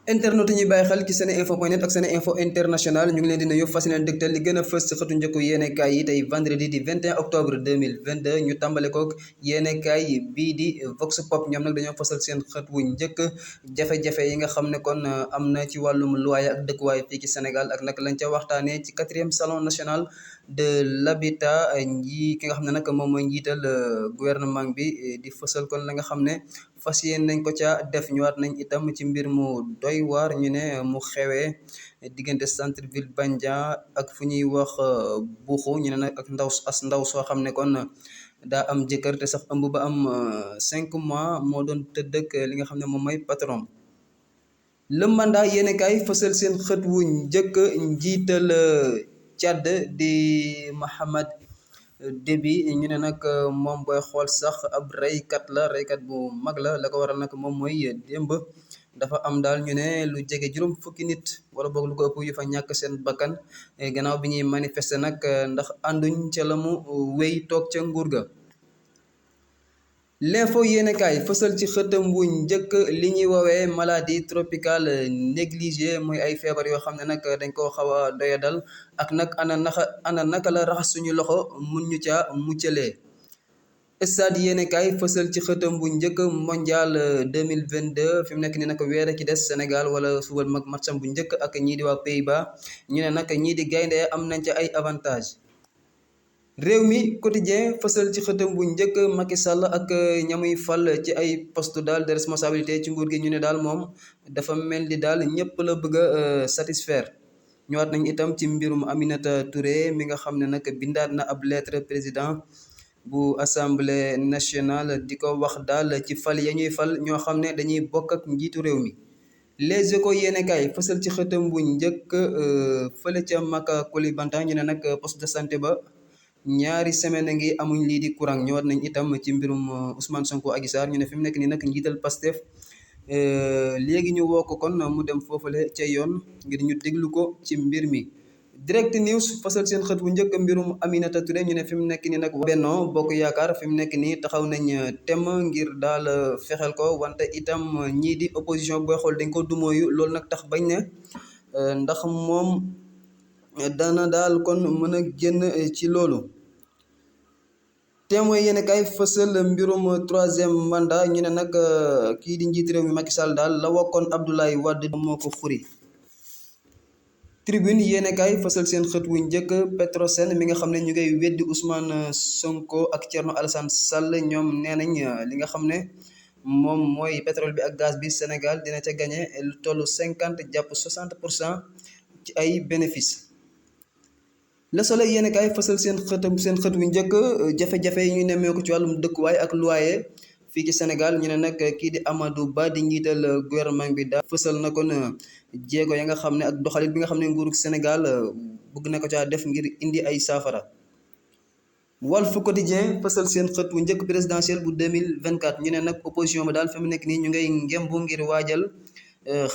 internet yi ñuy bàyyi xel ci seneinfo.net ak seneinfo international ñu ngi leen di nuyu fas yéene dëgtal li gën a fës ci xëtu njëkku yéenekaay yi tey vendredi di 21 octobre 2022 ñu tàmbale kook yéenekaay bii di Vox Pop. ñoom nag dañoo fasal seen xët wu njëkk jafe-jafe yi nga xam ne kon am na ci wàllum luwaay ak dëkkuwaay fii ci Sénégal ak nag lañ ca waxtaanee ci 4e salon national de l'habitat ki nga xam ne nag moom mooy njiital gouvernement bi di fësal kon la nga xam ne fas yéen nañ ko ca def. ñëwaat nañ itam ci mbir mu doy waar ñu ne mu xewee diggante centre ville Bandia ak fu ñuy wax buuxu ñu ne nag ak ndaw soo xam ne kon daa am jëkkër te sax ëmb ba am 5 mois moo doon tëdd ak li nga xam ne moom mooy patron. Le mandat yéene kaay fësal seen xët wu njëkk njiital Tchad di Mahamad Déby ñu ne nag moom booy xool sax ab reykat bu mag la ko waral nag moom mooy démb dafa am daal ñu ne lu jege juróom fukki nit wala boog lu ko ëpp yu fa ñàkk seen bakkan gannaaw bi ñuy manifester nag ndax ànduñ ca la mu wéy toog ca nguur ga. L'info yéenekaay fësal ci xëtam wu njëkk li ñuy woowee maladie tropicale négligée mooy ay feebar yoo xam ne nag dañ koo xaw a doyadal ak nag ana naka la raxas suñu loxo mun ñu ca muccalee. Stade yéenekaay fësal ci xëtam bu njëkk mondial 2022 fi mu nekk ni nag weer ci des Sénégal wala suba mag matcham bu njëkk ak ñii di waa Pays-Bas ñu ne nag ñii di gaynde am nañ ca ay avantage. Réew mi quotidien fësal ci xëtam bu njëkk Macky Sall ak ñamuy fal ci ay poste daal de responsabilité ci nguur gi ñu ne daal moom dafa mel ni daal ñëpp la bëgg a satisfaire. ñëwaat nañ itam ci mbirum Aminata Touré mi nga xam ne nag bindaat na ab lettre président bu assemblée nationale di ko wax daal ci fal ya ñuy fal ñoo xam ne dañuy bokk ak njiitu réew mi. Les Échos yéenekaay fësal ci xëtam bu njëkk fële ca Maka Koulibantang ñu ne nag poste de santé ba ñaari semaine a ngi amuñ lii di courant. ñëwaat nañ itam ci mbirum Ousmane Sonko Adji Sarr ñu ne fi mu nekk nii nag njiital Pastef léegi ñu woo ko kon mu dem foofale ca yoon ngir ñu déglu ko ci mbir mi. Direct News fasal seen xët bu njëkk mbirum Aminata Touré ñu ne fi mu nekk nii nag Benno Bokk Yaakaar fi mu nekk nii taxaw nañ tem ngir daal fexeel ko wante itam ñii di opposition booy xool dañ ko dumóoyu loolu nag tax bañ ne ndax moom dana daal kon mën a génn ci loolu. Témoin yéen kay fësal mbirum 3e mandat ñu ne nag kii di njiit réew mi Macky Sall daal la wokkoon Abdoulaye Wade moo ko xuri. Tribune yéen kay fësal seen xët wu njëkk Petrosen mi nga xam ne ñu ngay weddi Ousmane Sonko ak Thierno Alassane Sall ñoom nee nañ li nga xam ne moom mooy pétrole bi ak gaz bi Sénégal dina ca gagné lu toll 50 jàpp 60% ci ay bénéfices. Le Soleil yéen kaay fësal seen xët wu njëkk jafe-jafe yi ñu nemmeeku ci wàllum dëkkuwaay ak loyer fii ci Sénégal ñu ne nag kii di Amadou Ba di njiital gouvernement bi daal fësal na kon jéego ya nga xam ne ak doxalit bi nga xam ne nguurug Sénégal bëgg na ko caa def ngir indi ay saafara. Walf Quotidien fësal seen xët wu njëkk présidentiel bu 2024 ñu ne nag opposition ba daal fi mu nekk nii ñu ngay ngembu ngir waajal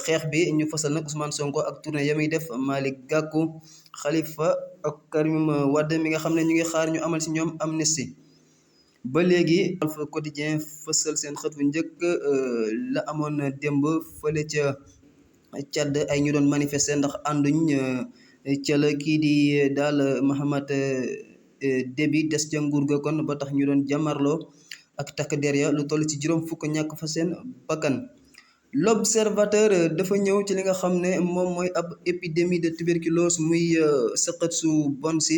xeex bi ñu fasal nag Ousmane Sonko ak tournée ya muy def Malick Gakou Khalifa ak Karim Wade mi nga xam ne ñu ngi xaar ñu amal ci ñoom amnistie. ba léegi Walf Quotidien fësal seen xët bu njëkk la amoon démb fële ca Tchad ay ñu doon manifester ndax ànduñ ca la kii di daal Mahamad Déby des ca nguur ga kon ba tax ñu doon jàmmarloo ak takk der ya lu toll ci juróom fukk ñàkk fa seen bakkan. L'Observateur dafa ñëw ci li nga xam ne moom mooy ab épidémie de tuberculose muy sëqët su bon si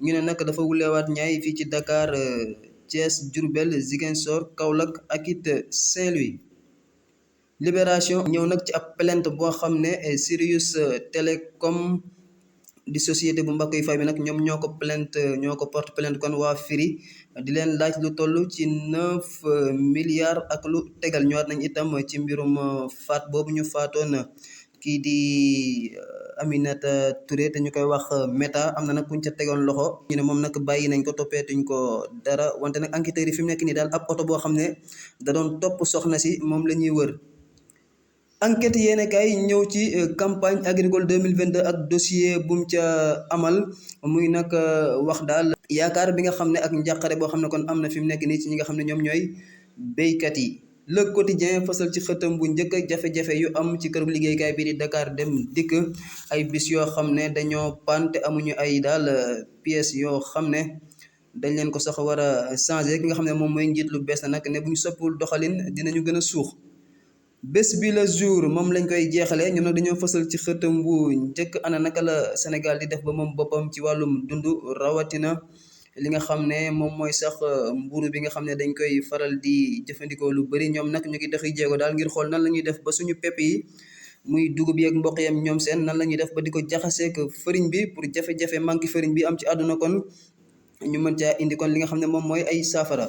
ñu ne nag dafa wulewaat ñaay fii ci Dakar Thiès Diourbel Ziguinchor Kaolack ak it Saint-Louis. Libération ñëw nag ci ab plainte boo xam ne Sirius Télécom di société bu mbakk yu fay bi nag ñoom ñoo ko porte plainte kon waa Free di leen laaj lu toll ci 9 milliards ak lu tegal. ñëwaat nañ itam ci mbirum faat boobu ñu faatoon kii di Aminata Touré te ñu koy wax Meta am na nag kuñ ca tegoon loxo ñu ne moom nag bàyyi nañ ko toppeetuñ ko dara wante nag enquêteurs yi fi mu nekk nii daal ab oto boo xam ne da doon topp soxna si moom la ñuy wër. Enquête yéen kay ñëw ci campagne agricole 2022 ak dossier bu mu ca amal muy nag wax daal yaakaar bi nga xam ne ak njàqare boo xam ne kon am na fi mu nekk nii ci ñi nga xam ne ñoom ñooy béykat yi. Le Quotidien fasal ci xëtam bu njëkk jafe-jafe yu am ci kër liggéeykaay bi di Dakar Dem Dikk ay bis yoo xam ne dañoo pante amuñu ay daal pièces yoo xam ne dañ leen ko sax war a changé ki nga xam ne moom mooy njiit lu bees na nag ne bu ñu soppul doxalin dinañu gën a suux. Bés bi la jour moom lañ koy jeexalee ñoom nag dañoo fësal ci xëtam bu njëkk ana naka la Sénégal di def ba moom boppam ci wàllum dund rawatina li nga xam ne moom mooy sax mburu bi nga xam ne dañ koy faral di jëfandikoo lu bëri ñoom nag ñu ngi doxi jéego daal ngir xool nan la ñuy def ba suñu pepp yi muy dugub yeeg mboq yam ñoom seen nan la ñuy def ba di ko jaxaseek fëriñ bi pour jafe-jafe manque fëriñ bi am ci àdduna kon ñu mën caa indi kon li nga xam ne moom mooy ay saafara.